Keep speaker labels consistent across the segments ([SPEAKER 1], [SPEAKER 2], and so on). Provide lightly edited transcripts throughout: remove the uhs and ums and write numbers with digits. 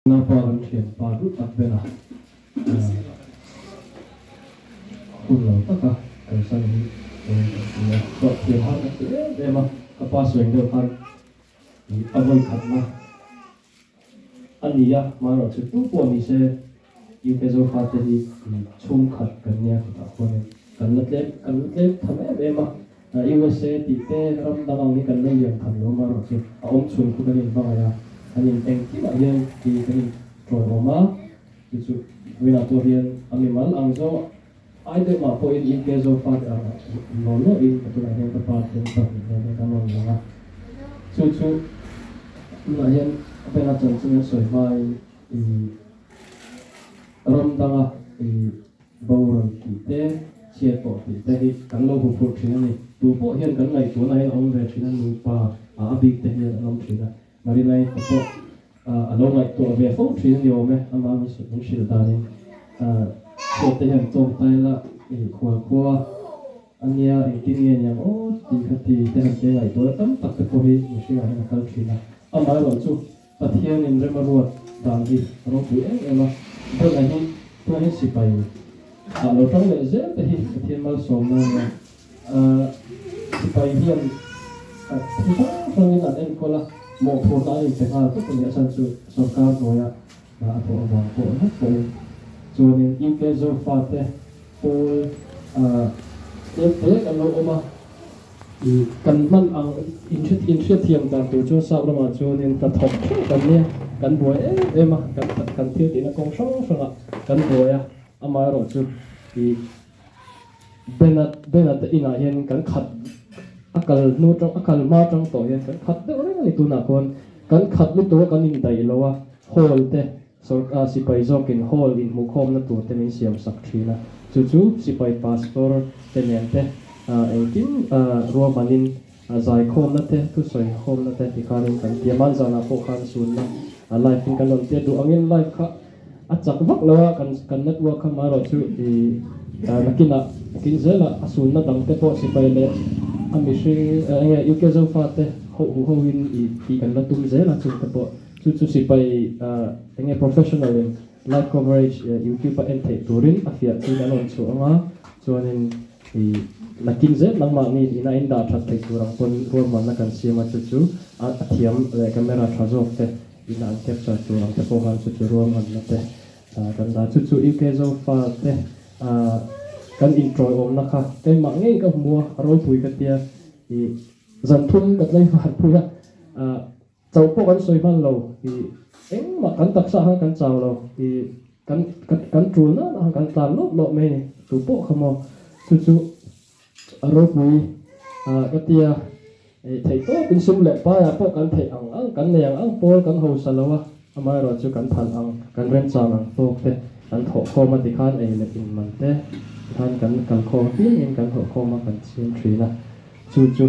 [SPEAKER 1] Naupa kan thian pa duh tak bera hun lo taka kalsan hi pawi kan ti a, chhuah thiam har kan ti em em a, ka pa sawi deuh khan a vawi khatna a ni a, hmarawh chu tu pawh ni se UK Zofate hi chhungkhat kan nia khutah khuanin kan la tlem kan la tlem tham em em a, USA tih te ram dang ang hi kan la lian tham lo hmarawh chu a awm chhun khu kan inhmangaih a, kan in engkimah hian kan in ṭawngawm a. Chu chu vawiinah pawh hian a mimal ang zo ai deuh mah pawhin UK Zofa te ang law law in ka tunah hian ka pa ten pahnih nen hian kan rawn lang a. Chu chu tunah hian a bena chanchin an sawi hmain i ram danga i boral tih te, chhiat pawh tih te hi kan lo hu phurh thin a ni. Tu pawh hian kan ngaihtuahna hian a awm ve thin a, nupa a bik te hian an awm thin a. Marinai te pawh a lo ngaihtuah ve fo thin a ni awm e, amah min hrilh danin chhuat te hian tawngtai la i khual khua a nia engtin nge niang aw tih kha ti te han te ngaihtuah la tam tak te pawh hi mihringah hian a kal thin a, amaherawh chu Pathianin rem a ruat dan hi a ropui em em a, Bena hi tunah hian sipai ah lo tang leh zel te hi Pathian malsawmna a nia. Sipai hian thi hrang hrangin an enkawl a, mawhphurhna an inpe nghal tawp a ni. A chhan chu sorkar hnuaia a thawh avang pawh vek pawhin. Chuanin UK Zofate pawl tlem te kan lo awm a, kan hman ang inhriatthiam dan tur chuan sap ramah chuanin hnathawk theuh kan nia, kan buai em em a, kan thil tihna kawng hrang hrangah kan buai a, amaherawhchu Bena Bena te inah hian kan khat a kal hnu atang a kal hma atang tawh hian kan khat deuh reng a ni tunah khawn kan khat lutuk a kan indaih lo a hall te sawrkar sipai zawkin hall inhmuhkhawmna tur te min siam sak thin a chu chu sipai pastor te nen te engkim ruahmanin zaikhawmna te thusawi khawmna te tikhanin kan ti a hmanzanah pawh khan sunna live in kan rawn tia duh angin live kha A chak vak lo a, kan kan network kha marawh chu i nakinah nakin zelah a sunna dang te pawh sipai leh a mihring eng nge UK Zofa te ho hu ho in i tih kan la tum zel a chung te pawh chu chu sipai eng nge professional in live coverage YouTube a en theih turin a fiah chin an rawn chhuah ang a chuanin i nakin zel nangmahni ina in dah that theih tur ang pawn ruahmanna kan siam a chu chu a thiam leh camera tha zawk te Ina an capture tur ang te pawh khan chu chu ruahmanna te kan dah. Chu chu UK Zofa te kan inṭawiawmna kha keimah ngei ka hmu a, a ropui ka tia. Ih zan thum ka tlei var pui a, chauh pawh kan sawi hman lo. Ih engmah kan taksa khan kan chau lo. Ih kan kan ṭul nana khan kan tlan lawp lawp mai a ni. Chu pawh kha maw chu chu A ropui ka tia, theih tawp in sum leh paiah pawh kan theih ang ang, kan nei ang ang pawl kan hausa lo a, amaherawh chu kan phal ang, kan remchang ang tawk te kan thawh khawm a tikhan ei leh in man te tikhan kan kal khawm apiangin kan thawh khawm a kan chhim thin a, chu chu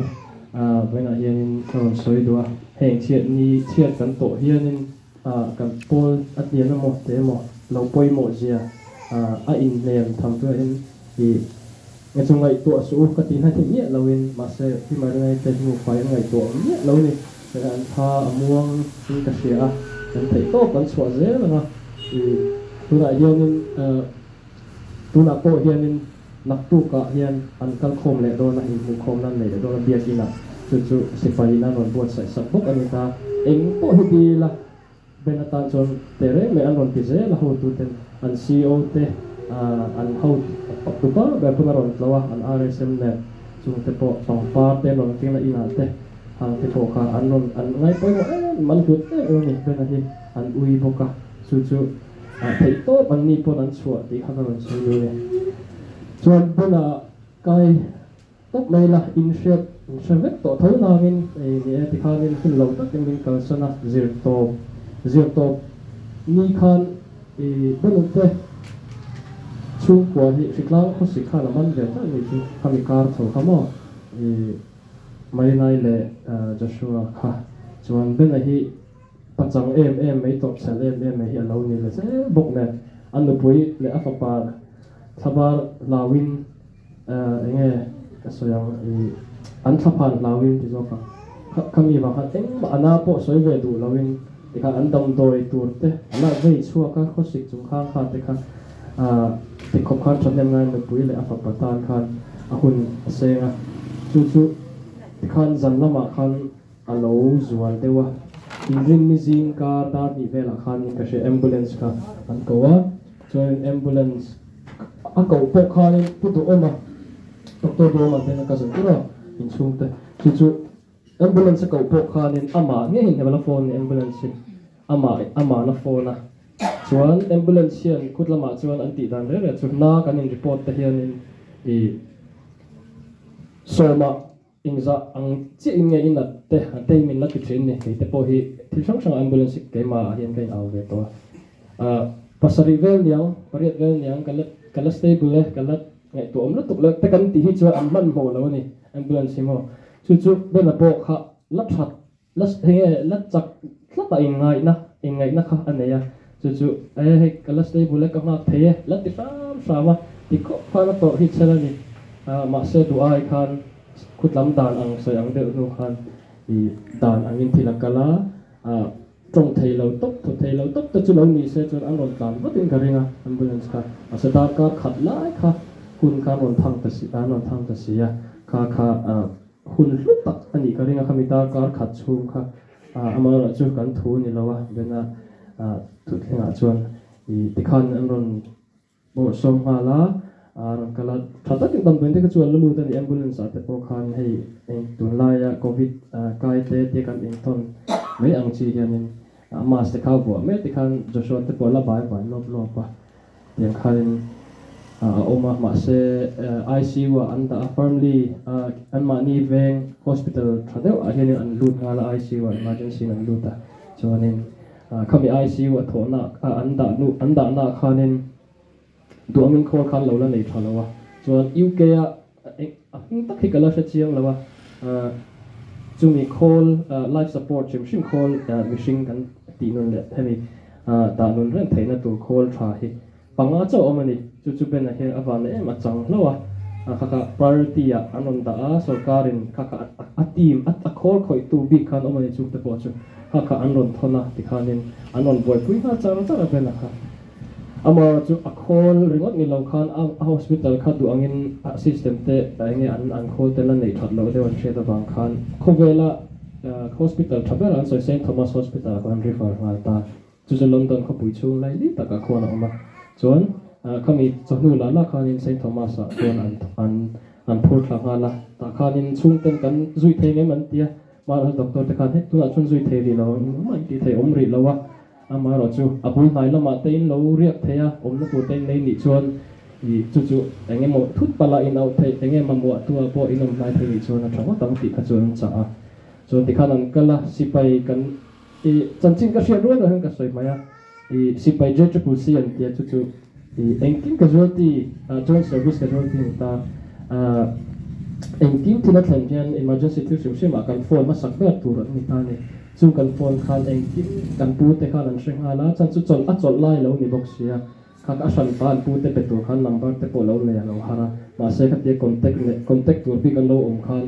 [SPEAKER 1] vawiinah hianin ka rawn sawi duh a, heng chhiat ni chhiat kan tawh hianin kan pawl a tlian emaw te emaw lo pawimawh zia a inhnem tham chu hian ih nge chu ngaihtuah suh u ka tih hna theih miah loin mahse Pi Marinai te hnu fai an ngaihtuah awm miah lo ni an tha a muang in ka hria a kan theih tawp kan chhuah zel ang a ih tunah hianin tunah pawh hianin naktukah hian an kal khawm leh dawn a inhmuhkhawm nan nei leh dawn a biakinah chu chu sipai in an rawn buatsaih sak bawk a ni ta eng pawh hi dil a. Ben atan chuan teh reng mai an rawn ti zel a, hotuten an CEO te an ho tupa ber pawn a rawn tlo a, an RSM nen chung te pawh pangpar te an rawn keng a inah te hang te pawh kha an rawn an ngai pawimawh em an hlut em em a ni Ben-a hi an ui bawk a, chu chu theih tawp an ni pawn an chhuah tih kha ka rawn sawi lui a ni. Chuan Ben-a kai Tawp mai la, in hriat in hre vek tawh tho nangin ei ni e tikhanin hun lo takin min kalsan a, zir tawp zir tawp ni khan i Benute chhungkua hi hritlang khawsik khan a man ve tlat ni chu khami kar chho kha maw i Marinai leh Joshua kha chuan Bena hi pachang em em mai tawp chhel em em mai hi a lo ni leh zel bawk nen a nupui leh a fapa thlabar hlauin Eng nge ka sawi ang i an thlaphan hlauin ti zawk ang. Kha mi vang khan engmah a na pawh sawi ve duh loin Tikhan an damdawi tur te a la vei chhuak a, khawsik chung khang kha te kha tikhawp khan thahnem ngai nupui leh a fapa tan khan a hun a seng a. Chu chu tikhan zan lamah khan a lo zual deuh a, inrinni zing kar dar hnih velah khan ka hria ambulance kha an ko a, chuanin ambulance a koh pawh khanin Pu Duhawma, Doctor Duhawma ten a ka zun tur a inchhungte chu chu Ambulance a koh pawh khanin amah ngeiin he la phone ni ambulance hi amah amah la phone a chuan ambulance hian khut lamah chuan an tih dan reng reng chu hna kan in report te hianin ih sawmah inzah ang chiah in nge i nat te an te hi min la ti thin ni kei te pawh hi thil hrang hrang ambulance hi keimah ah hian ka in au ve tawh a ah pasarih vel niang pariat vel niang ka la ka la stable e ka la ngaihtuah awm lutuk lo te kan tih hi chuan an hmanhmawh lo a ni ambulance hi maw. Chu chu Bena pawh kha la that, la enge la chak tlat a inngaihna, inngaihna kha a nei a. Chu chu e hei ka la stable e, ka nghak thei e, la ti hram hram a, ti khawp khan a tawrh hi chhel a ni. Mahse duh ai khan khutlam dan ang sawi ang deuh hnu khan i dan angin thil a kal a, tawng thei lo tawp, thaw thei lo tawp te chu lo ni se chuan an rawn tlan vatin ka ring a ambulance kha. Mahse darkar khat lai kha hun kha an rawn thang ta si, an rawn thang ta si a, kha kha hun hlu tak a nih ka ring a, khami darkar khat chhung kha amaherawh chu kan thu ni lo a, Bena thutthlengah chuan i tikhan an rawn Bawrh sawm nghal a, a rawn kal a, tha takin damdawiin te kha chu an la lut a ni, ambulance ah te pawh khan hei eng tunlaia covid kai te te kan intawn mai ang chi hianin mask te kha vuah mai te khan Joshua te pawh a la bai bai lawp lawp a, tiang khanin a awm a, mahse ICU ah an dah a, firmly anmahni veng hospital tha deuh ah hianin an lut nghal a, ICU ah emergency in an lut a, chuanin Khami ICU a thawhna an dah hnu an dahna ah khanin duangin khawl khan lo la nei tha lo a, chuan UK a a hming tak hi ka la hre chiang lo a, chumi khawl life support hrim hrim khawl mihring kan tih nun leh hemi dah nun reng theihna tur khawl tha hi Panga chauh awm a ni. Chu chu Ben-a hian a van em a chang hlauh a, kha kha priority ah an rawn dah a, sorkarin kha kha a team a khawl khawihtu bik khan awm a ni chungte pawh chu kha kha an rawn thawn a tikhanin an rawn buaipui nghal char char a Ben-a kha. Amaherawhchu chu a khawl ringawt ni lo khan a hospital kha duh angin a system te enge an an khawl te la neih that loh deuh an hriat avang khan khawvela hospital tha ber an sawi Saint Thomas Hospital ah khan an refer nghal ta. Chu chu London khawpui chhung lai li takah khuan a awm a, chuan khami chawhnu lah lah khanin Saint Thomas ah chuan an an an phur thla nghal a, tah khanin chhungten kan zui thei ngem an ti a, mahse doctor te khan hei tunah chuan zui thei rih lo ang engmah in tih thei awm rih lo a, amaherawh chu a bul hnai lamah te in lo riak thei a, awmna tur te in nei nih chuan ih chu chu eng emaw thut palh ah in auh theih eng emaw muah tu ah pawh in awm hnai thei nih chuan a tha ngawt ang tih kha chu an chah a, chuan tikhan an kal a, sipai kan. I chanchin ka hriat rual hian ka sawi mai a, i sipai J triple C an tia chu chu i engkim casualty joint service casualty ni ta engkim thil a thlen hian emergency thil hrim hrim ah kan phone hmasak ber tur an ni ta a ni. Chu kan phone khan engkim kan pu te khan an hre nghal a, chan chu chawlh a chawlh lai lo ni bawk sia, kha a hran pa an pu te pe tur khan number te pawh lo nei a lo har a, mahse khatia contact leh contact tur bik an lo awm khan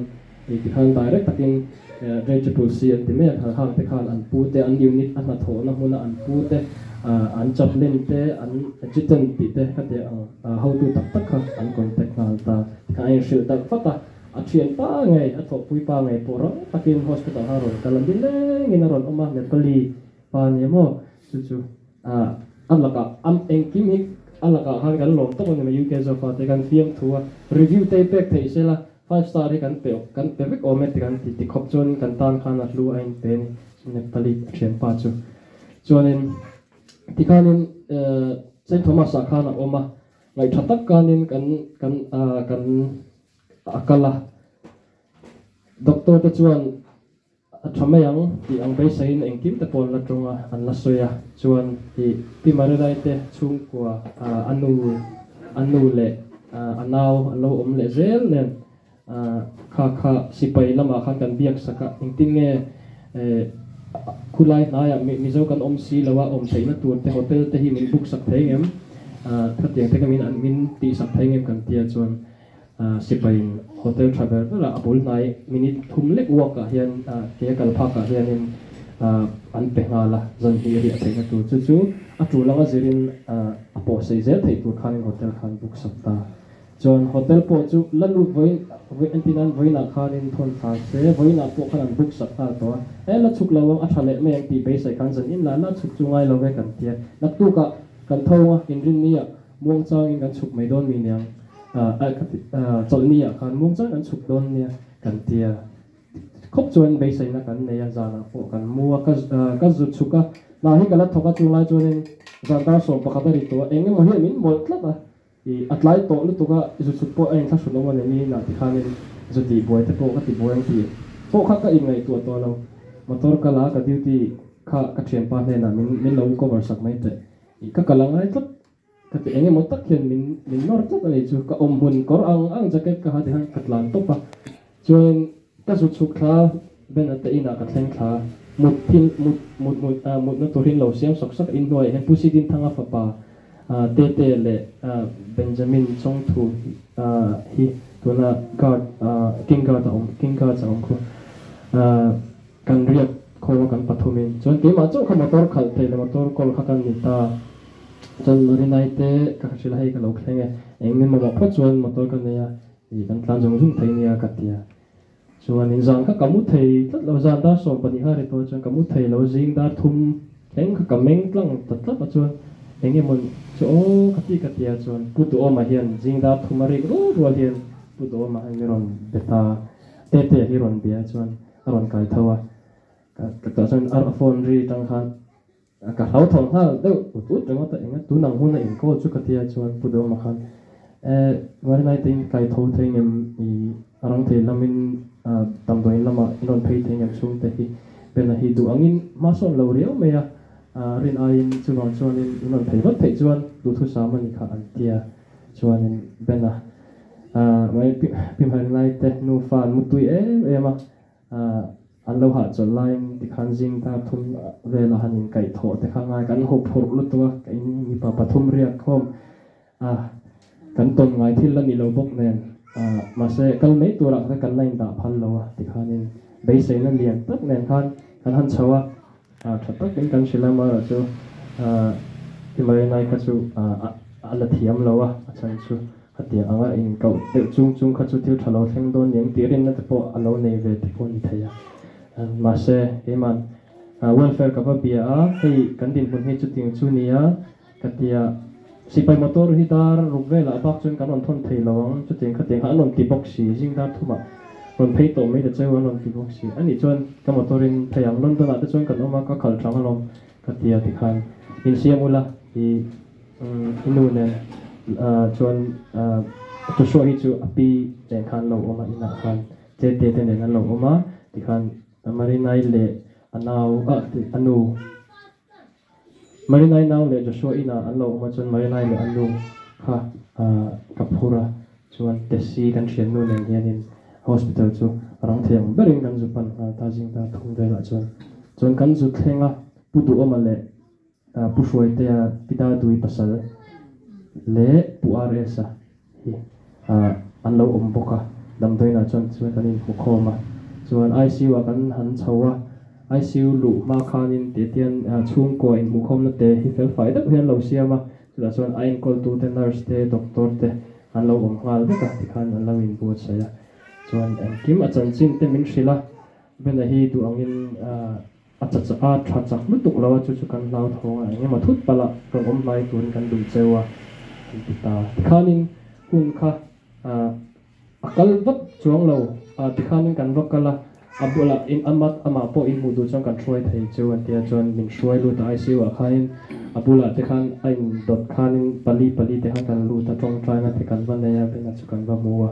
[SPEAKER 1] I ti khan direct takin J triple C an ti mai a, hang te khan an pu te, an unit a hnathawhna hmuna an pu te, an chaplain te, an adjutant tih te kha teh ang hotu tak tak kha an contact nghal ta. Tikhan a inhrilh darh vat a, a thian pa ngei, a thawhpui pa ngei pawh rang takin hospital kha a rawn kal a, nilengin a rawn awm a, Nepali pa a ni maw chu chu a lakah engkim hi a lakah khan kan lawm tawp a ni mai UK Zofa te kan fiamthu a, review te hi pek theih sela. Five star hi kan pe kan pe vek awm e ti kan ti ti khawp chuan kan tan khan a hlu a in pe a ni Nepali a thianpa chu. Chuanin tikhanin Saint Thomas ah khan a awm a, ngaihtha tak kanin kan kan kan a kal a, doctor te chuan A tha mai ang tih ang beiseiin engkim te pawh an la tawng a, an la sawi a. Chuan i Pi Marirai te chhungkua a nu a nu leh a nau an lo awm leh zel nen kha kha sipai lamah khan kan biak sak a, engtin nge khulai hnaiah Mizo kan awm si lo a, awm theihna tur te hotel te hi min book sak thei ngem, khatiang te kha min an min tih sak thei ngem kan tia chuan Sipaiin hotel tha ber berah a bul hnai minute thum lek walk ah hian ke a kal phak ah hianin an pe nghal a, zan hnih riah theihna tur chu chu a tul anga zirin a pawh sei zel theih tur khanin hotel khan book sak ta. Chuan hotel pawh chu la lut vawiin entin an vawiinah khanin thawn thla se, vawiinah pawh khan an book sak nghal tawh a, e la chhuk lo ang a tha leh mai ang tih beisei khan zan in la la chhuk chu ngai lo ve kan tia. Naktukah kan tho ang a, inrinniah muangchangin kan chhuk mai dawn mi niang, chawlhniah khan muangchang kan chhuk dawn nia kan tia. Khawp chuan beiseina kan nei a, zanah pawh kan mu a, ka zu chhuk a, hna hi ka la thawk a, chunglai chuanin zan dar 11 a ri tawh a, eng emaw hian min mawlh tlat a, ih a tlai tawh lutuk a, zu chhuk pawh a inthlahrun awm a ni mi inah tikhanin zu tih buai te pawh ka ti buai ang tih pawh kha ka inngaihtuah tawh lo, motor ka la a, ka duty kha ka thianpa hnenah min min lo cover sak mai teh, ih ka kal a ngai tlat. Ka ti eng emaw tak hian min min nawr tlat a ni chu ka awm hmun kawr ang ang jacket ka ha ti khan ka tlan tawp a chuan ka zu chhuk thla Ben a te inah ka thleng thla mut thil mut mut mut ah mutna turin lo siam sawk sawk inhnuaiah hian Pu Sidinthanga fapa ah Tete leh ah Benjamin Chawngthu ah hi tuna guard ah King guard a awm King guards a awm khu ah kan riak khaw a kan pathumin chuan keimah chauh kha motor khalh thei leh motor kawl kha kan ni ta. Chuan Marinai te ka hrilh a hei ka lo thleng e, eng min mamawh phawt chuan motor ka nei a, ih kan tlan zung zung thei nia ka ti a. Chuanin zan kha ka mu thei tlat lo, zan dar 12 kha ri tawh chuan ka mu thei lo, zing dar thum thleng kha ka meng tlang ta tlat a chuan eng emaw chu aw ka ti ka ti a chuan Pu Duhawma hian zing dar thum a rik rual rual hian Pu Duhawma hian mi rawn be ta, Tete hi rawn bia chuan a rawn kai tho a, ka tah chuan a phone ri tang khan Ka hlau thaw nghal deuh ut ut ringawt a, enga tun ang huna inkawl chu ka tia chuan Pu Dawma khan eh Marinai te in kai tho thei ngem i a rang thei lamin damdawiin lamah in rawn phei thei ngem chhungte hi Bena hi duh angin hma sawn lo riau mai a, rin aiin chuvang chuanin in rawn phei vat theih chuan duhthusam a ni kha an tia chuanin Bena Pi Marinai te nufa an mutui em em a. An lo hahchawlh laiin tikhan zing dar thum velah han inkaih thawh te kha ngai kan hup hurh lutuk a, ka in mipa pathum riak khawm a, kan tawn ngai thil a ni lo bawk nen mahse kal mai turah kha kan la indah phal lo a tikhanin beiseina lian tak nen khan kan han chho a, tha takin kan hrilh a amaherawhchu Himarinai kha chu a la thiam lo a, a chhan chu. Khatiang anga inkauh deuh chung chung kha chu thil tha lo thleng dawn niang tih rinna te pawh a lo nei ve te pawh a ni thei a. Mahse, keima'n welfare ka va bia a, hei kan dinhmun hi chutiang chu ni a, ka ti a, sipai motor hi dar ruk velah bak chuan kan rawn thawn thei lo ang, chutiang khatiang kha an rawn ti bawk si, zing dar thumah rawn phei tawh mai ta cheu an rawn ti bawk si. Anih chuan ka motor in phei ang, London ah te chuan kan awm a, ka khalh thang alawm ka ti a tikhan insiam ula i I nu nen chuan Joshua hi chu a pi nen khan an lo awm a, inah khan Tete te nen an lo awm a, tikhan Marinai leh a nau a nu Marinai nau leh Joshua inah an lo awm a chuan Marinai leh a nu kha ka phur a, chuan Tesi kan thiannu nen hianin hospital chu rang thei ang berin kan zu pan nghal ta zing ta thum velah chuan chuan kan zu thleng a, Pu Duhawma leh Pu Hruaitea Pita Dui pasal leh Pu RS-a hi an lo awm bawk a, damdawiinah chuan tichuan kan inhmu khawm a, chuan ICU-ah kan han chho a, ICU luh hma khanin tihtian chhungkua inhmuhkhawmna te hi felfai deuh hian lo siam a, chutah chuan a enkawltute nurse te doctor te an lo awm nghal vek a, tikhan an lo inbuatsaih a, chuan engkim a chanchin te min hrilh a, Bena hi duh angin A cha chak a, tha chak lutuk lo a, chu chu kan hlau thawng a, eng emaw thut palh a, rawn awm hnai turin kan duh cheu a, an ti ta. Tikhanin hun kha a kal vat chuang lo, tikhanin kan va kal a, a bulah in amat amah pawh in hmuh duh chuan kan hruai thei cheu an ti a, chuan min hruai lut a ICU ah khanin a bulah te khan a in dawt khanin pali pali te khan kan lut a, tawngtaina te kan va nei a, bena chu kan va hmu a,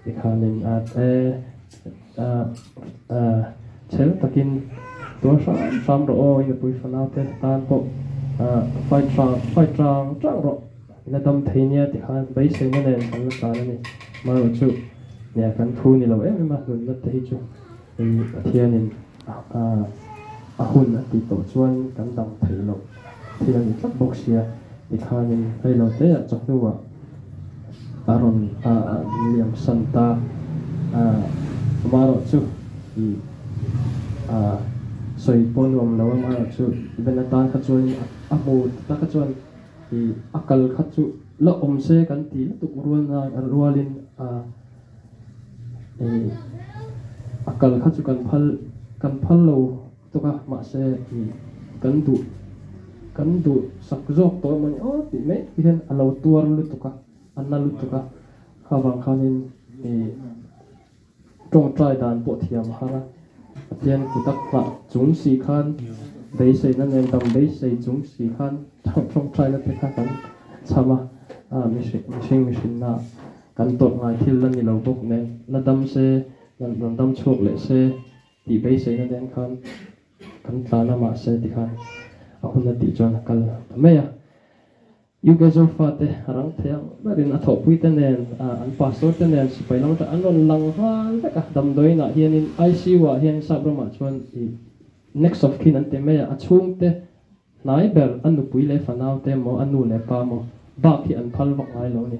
[SPEAKER 1] tikhanin a e. Chhel takin tuar hram hram rawh aw, i nupui fanau te tan pawh fight hrang fight rang rang rawh, i la dam thei nia ti khan beiseina nen kan la tlan a ni. Amaherawh chu nia kan thu ni lo em em a, nunna te hi chu i Pathianin a hun a tih tawh chuan kan dang thei loh thil a ni tlat bawk sia ti khanin reilo te ah chawhnuah a rawn liam san ta a, amaherawh chu ih Sawi pawh nuam lo a amaherawhchu Ben atan kha chuan a hmu ta kha chuan ih a kal kha chu la awm se kan ti lutuk rual na rualin ah ih a kal kha chu kan phal kan phal lo lutuk a mahse ih kan duh kan duh sak zawk tawh emawni aw tih mai hian a lo tuar lutuk a a na lutuk a kha vang khanin ih. Tawngtai dan pawh thiam a har a, Pathian kut a nghah chung si khan beiseina nen dam beisei chung si khan tawngtaina te kha kan chham a, mihring mihrinna kan tawrh ngai thil la ni lo bawk nen la dam se, rawn dam chhuak leh se tih beiseina nen khan kan tlan a mahse tikhan a hun a tih chuan a kal ta mai a. UK Zofate rang thei ang berin a thawhpuite nen, an pastor te nen sipai lam atang an rawn lang nghal vek a. Damdawiinah hianin ICU ah hian sap ramah chuan ih next of kin an ti mai a, a chhungte hnai ber a nupui leh fanau te emaw a nu leh pa emaw bak hi an phal vak ngai lo a ni.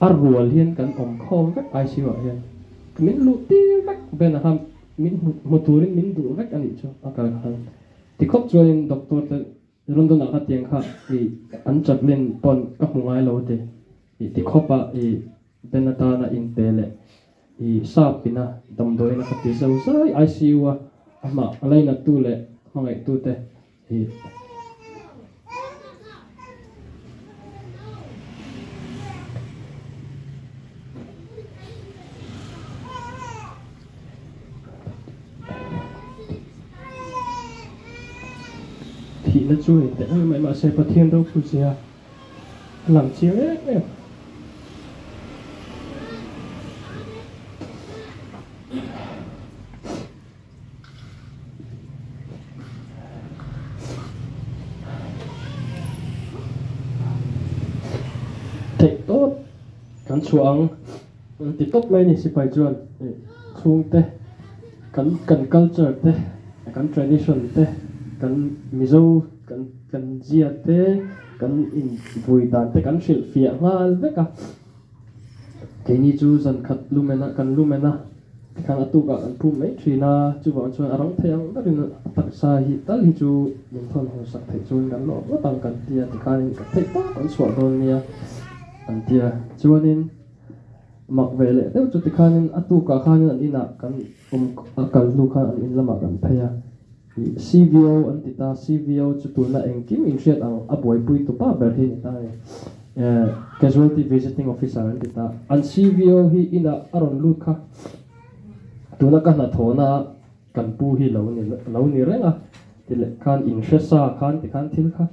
[SPEAKER 1] A rual hian kan awm khawm vek ICU ah hian min luh tir vek Ben a kha min hmu turin min duh vek a nih chu a kal khan. Tikhawp chuanin doctor te London ah ka tiang kha i an chaplin pawn ka hmu ngai lo ti i ti khawp a i Ben atana in pe leh i sap ina damdawiin a ka ti zo zai ICU a amah a lainat tu leh hmangaih tu te i Thihna chu ni teh em mai mahse Pathian ropui zia a lang chiang em em. Theih tawp kan chhuah ang an ti tawp mai a ni sipai chuan chhungte kan kan culture te kan tradition te kan mizo kan kan zia te kan invui dan te kan hrilh fiah nghal vek a. Keini chu zan khat lumen a kan lumen a tikhan a tukah kan phum mai thin a, chuvang chuan a rang thei ang berin a taksa hi tal hi chu min thawn haw sak theih chuan kan lawm ngawt ang kan ti a tikhanin ka theih tawp an chhuah dawn nia an ti a, chuanin mak ve leh deuh chu tikhanin a tukah khanin an inah kan awm a kal hnu khan an in lamah kan phei a, ih CVO an ti ta, CVO chu tuna engkim inhriat ang a buaipui tupa ber hi a ni ta a ni. Casualty Visiting Officer an ti ta. An CVO hi inah a rawn lut kha. Tuna ka hnathawhna kan pu hi lo ni lo ni reng a ti leh khan in hre sa khan ti khan thil kha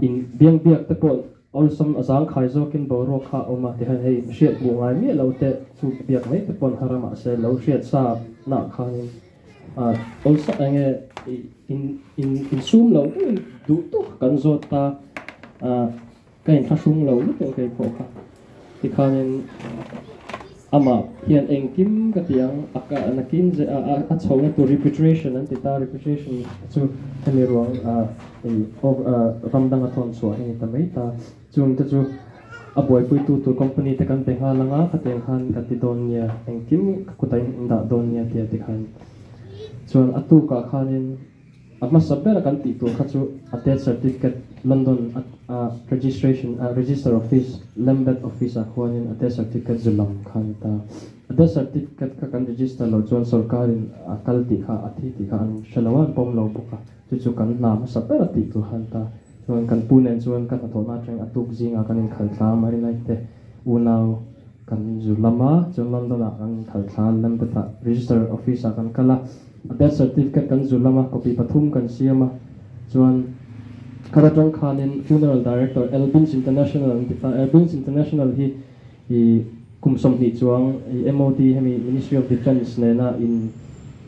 [SPEAKER 1] in biang biak te pawh awlsam a zangkhai zawkin boruak kha a awm a ti khan hei hriat hmuh ngai miah lo te chu biak mai te pawh an har a mahse lo hriat sa nah khanin awlsam eng nge in in insum lo deuhin duh tawk kan zawt ta ka inthlahrung lo lutuk kei pawh kha tikhanin amah hian engkim ka ti ang a ka nakin ze a a chho na tur repatriation an ti ta repatriation chu hemi ruang ih ram danga thawn chhuah hi ni ta mai ta chung te chu a buaipui tu tur company te kan pe nghal anga khatiang khan kan ti dawn nia engkim ka kut a in dah dawn nia tia tikhan. Chuan a tukah khanin a hmasa bera kan tih tur kha chu a death certificate London a registration a register office Lambeth office ah khuanin a death certificate zu lam kha a ni ta. A death certificate kha kan register loh chuan sorkarin a kal tih kha a thi tih kha an hre lo a an pawm lo bawk a chu chu kan hna hmasa bera tih tur kha a ni ta. Chuan kan pu nen chuan ka hnathawhna atangin a tuk zingah kan inkhal thla a Marinai te unau Kan zu lam a, chuan London ah kan kal thla a, Lambeth ah register office ah kan kal a, a death certificate kan zu lam a, copy pathum kan siam a, chuan khat atang khanin funeral director Elbins International an ti ta, Elbins International hi ih kum 20 chuang ih MOD hemi Ministry of Defence nena in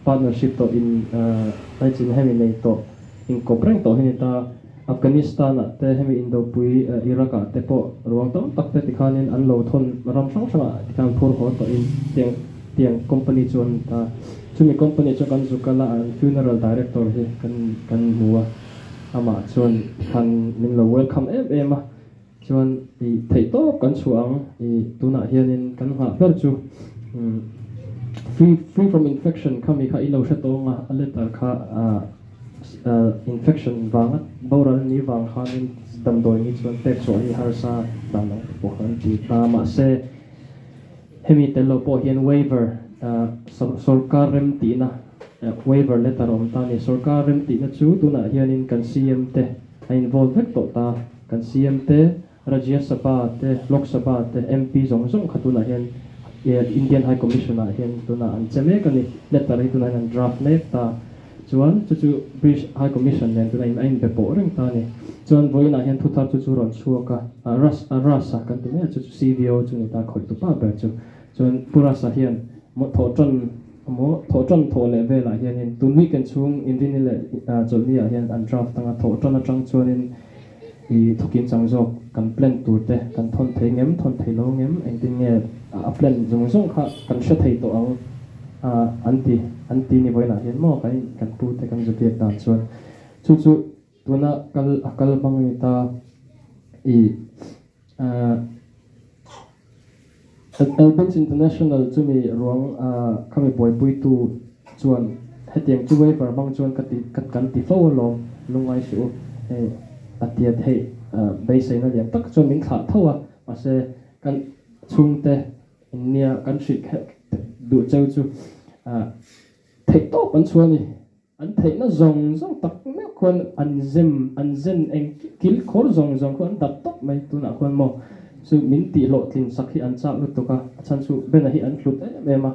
[SPEAKER 1] partnership tawh in laichin hemi nei tawh inkawp reng tawh hi ni ta. Afghanistan ah te hemi Indopui Iraq ah te pawh ruang tam tak te tikhanin an lo thawn ram hrang hrang ah tikhan phur haw tawhin tiang tiang company chu an ni ta. Chumi company chu kan zu kal a an funeral director hi kan kan hmu a amah chuan tikhan min lo welcome em em a chuan ih theih tawp kan chhuah ang ih tunah hianin kan nghah ber chu umm. Free free from infection khami kha i lo hre tawng a, a letter kha infection vanga boral ni vang khanin damdawi ni chuan pek chhuah hi harsa dan ang te pawh an ti ta. Mahse, hemi tel lo pawh hian waiver sorkar remtihna waiver letter a awm ta a ni. Sorkar remtihna chu tunah hianin kan CM te a involve vek tawh ta. Kan CM te Rajya Sabha te, Lok Sabha te, MP zawng zawng kha tunah hian Indian High Commission ah hian tunah an che mek a ni. Letter hi tunah hian an draft mek ta. Chuan chu chu British High Commission nen tunah in a inbe pawh reng ta a ni. Chuan vawiinah hian thuthar chu chu rawn chhuak a, Ras a Rasa kan ti mai a, chu chu CVO chu ni ta khawih tu pa ber chu. Chuan Pu Rasa hian maw thawhtan maw thawhtan thawh leh velah hianin tun weekend chhung Inrini leh Chawlhni ah hian an draft anga thawhtan atang chuanin I thukin chang zawk kan plan tur te kan thawn thei ngem, thawn thei lo ngem, engtin nge a plan zawng zawng kha kan hre thei tawh ang a an ti, an ti ni vawiinah hian maw kan kan pu te kan zutiak dan chuan chu chu tuna kal a kal hmang a ni ta i Albans International chumi ruang khami buaipuitu chuan hetiang chu waiver hmang chuan ka ti kan ti fo alawm, lungngai suh u hei a tia theih beiseina lian tak chuan min thlah tho a, mahse kan chhungte innia kan hrilh duh cheu chu theih tawp an chhuah a ni. An theihna zawng zawng tak meuh khuan an zem, an zen eng kil khawr zawng zawng khu an dap tawp mai tunah khuan maw chu min tih hlawhtlin sak hi an chak lutuk a, a chhan chu Bena hi an hlut em em a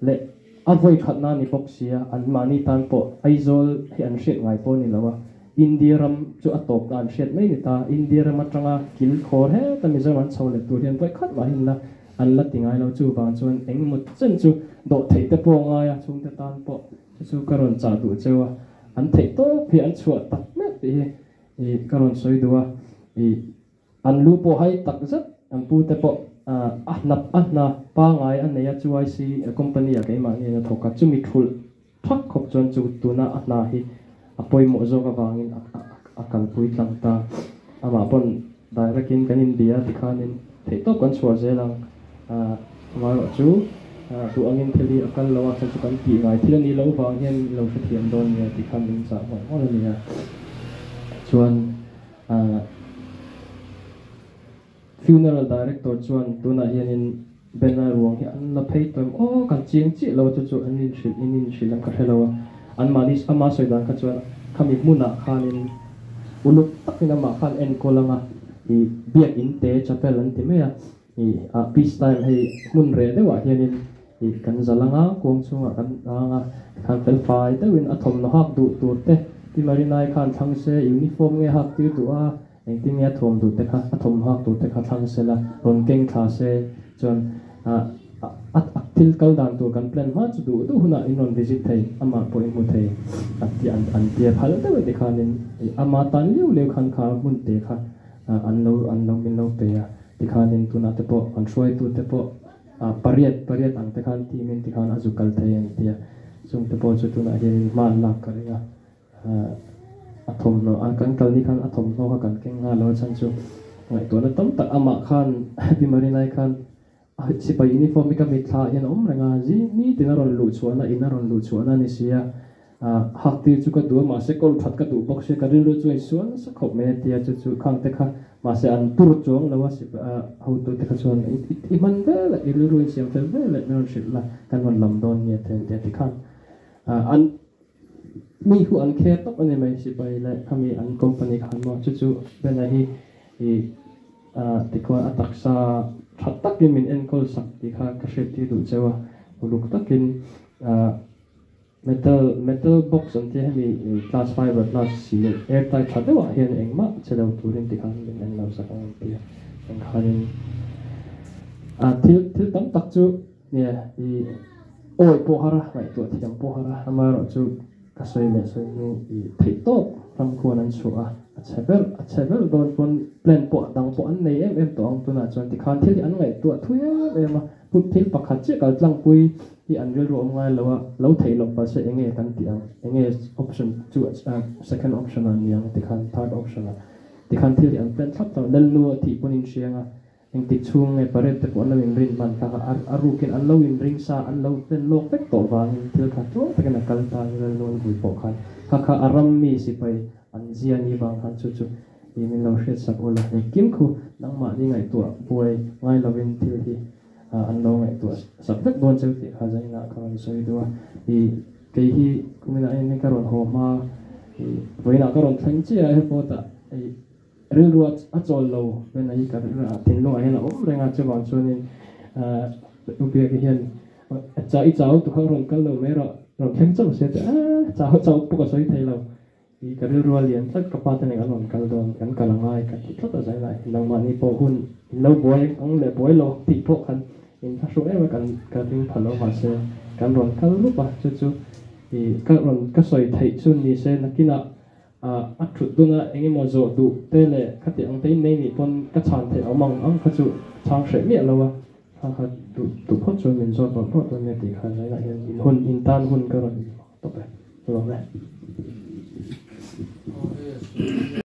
[SPEAKER 1] leh a vawi khatna ni bawk sia an mahni tan pawh Aizawl hi an hriat ngai pawh a ni lo a, India ram chu a tawp na an hriat mai ni ta, India ram atanga kil khawr heta Mizoram an chho leh tur hian vawi khat mahin la an la ti ngai lo chuvang chuan engemaw chen chu dawh theih te pawh a ngai a chhungte tan pawh. Chu chu ka rawn chah duh cheu a, an theih tawp hi an chhuah tak meuh tih hi ih ka rawn sawi duh a, ih an lu pawh hai tak zet an pu te pawh a hnap a hna pangai a nei a chu IC company ah keimahni in a thawk a, chumi thulh thak khawp chuan chu tuna a hna hi a pawimawh zawk avangin a kalpui tlang ta, amah pawn direct in kan inbia tikhanin theih tawp kan chhuah zel ang. Amaherawh chu duh angin thil hi a kal lo a, chhan chu kan tih ngai thil a nih loh vang hian lo hrethiam dawn nia tih kha min chah ngawih ngawih a ni a. Chuan Funeral Director chuan tunah hianin Bena ruang hi an la phei tawh em aw kan chiang chiah lo a chu chu an inhrilh in inhrilh ang ka hre lo a, anmahni ama sawi dan kha chuan khami hmunah khanin uluk takin amah khan enkawl anga ih biak in te chapel an ti mai a. Ih ah peace time hei hmun reh deuhah hianin ih kan zal anga kuang chhungah kan ang a tikhan fel fai deuhin a thawmhnaw hak duh tur te Pi Marinai khan thlang se uniform nge hak tir duh a engtin nge a thuam duh te kha a thawmhnaw hak tur te kha thlang se la rawn keng thla se chuan ah a thil kal dan tur kan plan hma chu duh duh hunah in rawn visit thei amah pawh in hmu thei a ti an an tia phal deuhin tikhanin ih ama tan liu liu khan kha hmun te kha an lo an lo min lo pe a. Tikhanin tunah te pawh an hruaitute pawh pariat pariat ang te khan team in tikhan a zu kal thei a ni tia. Chung te pawh chu tunah hianin hma an lak ka ring a, a thawmhnaw a kan kal ni khan a thawmhnaw kha kan keng nghal lo a chhan chu ngaihtuahna tam tak amah khan Happy Marinai khan sipai uniform hi ka mitthla ah hian a awm reng a, zing nitin a rawn luh chhuahna in a rawn luh chhuahna a ni si a. Hak tir chu ka duh a, mahse kawl that ka duh bawk sia, ka rilru chu a insual nasa khawp mai a tia, chu chu khang te kha mahse an tur chuang lo a, hotu te kha chuan i hman vel eh, i rilru insiam fel vel eh min rawn hrilh la, kan rawn lam dawn nge te an ti a tikhan an mi hu an kher tawp a ni mai sipai leh khami an company khan maw chu chu Bena hi i tikhuan a taksa tha takin min enkawl sak tih kha ka hriat tir duh cheu a, uluk takin Metal metal box an tia hemi glass fiber glass cement air tight tha deuhah hian engmah che lo turin tikhan min en lo sak ang an tia eng khanin ah thil thil tam tak chu nge i awi pawh har a ngaihtuah thiam pawh har a amaherawhchu ka sawi leh sawi hnu i theih tawp ram khuan an chhuah a a chhe ber a chhe ber dawn pawn plan pawh dang pawh an nei em em tawh ang tunah chuan tikhan thil hi an ngaihtuah thui em em a. Put thil pakhat chiah kal tlangpui hi an rilru awm ngai lo a, lo theih loh pah se enge kan tih ang, enge option chu second option ah ni ang tikhan third option ah tikhan thil hi an plan thlap thlap, Lalnu a thih pawn in hriang a, Engtik chhung nge parade te pawh an lo inrin hman tak a, a rukin an lo inring sa, an lo hlen lawk vek tawh vangin thil kha tluang takin a kal ta a ni Lalnu an vui pawh khan kha kha a ram mi sipai an zia ni vang khan chu chu i min lo hriatsak ula engkim khu nangmahni ngaihtuah buai ngai lovin thil hi an lo ngaihtuah sak vek dawn cheu tih kha zainah ka rawn sawi duh a, i kei hi kuminah hian ka rawn haw hma i vawiinah ka rawn thleng chiah a airport ah i Rilru a chawl lo ven a hi ka thinlungah hian a awm reng a, chuvang chuanin U Biaki hian i chau tu kha rawn kal lo mai rawh, rawn thleng chauh se tih a chau chau pawh ka sawi thei lo. I ka rilru a lian tlat, ka pa te nen kan rawn kal dawn, kan kal a ngai ka ti tlat a zainah hian nangmahni pawh hun in lo buai ang leh buai lo ang tih pawh khan in hla hruh em a, kan ka ring pha lo mahse kan rawn kal rup a, chu chu i ka rawn ka sawi theih chu ni se nakinah A thut dun a, eng emaw zawh duh te leh khati ang te in nei nih pawn ka chhan theih awm ang ang kha chu chhang hreh miah lo a, kha kha duh duh phawt chuan min zawt bawrh bawrh dawn nia tih kha zainah hian in hun in tan hun ka rawn in hmang tawp e, lawm e.
[SPEAKER 2] Aw e, sawi.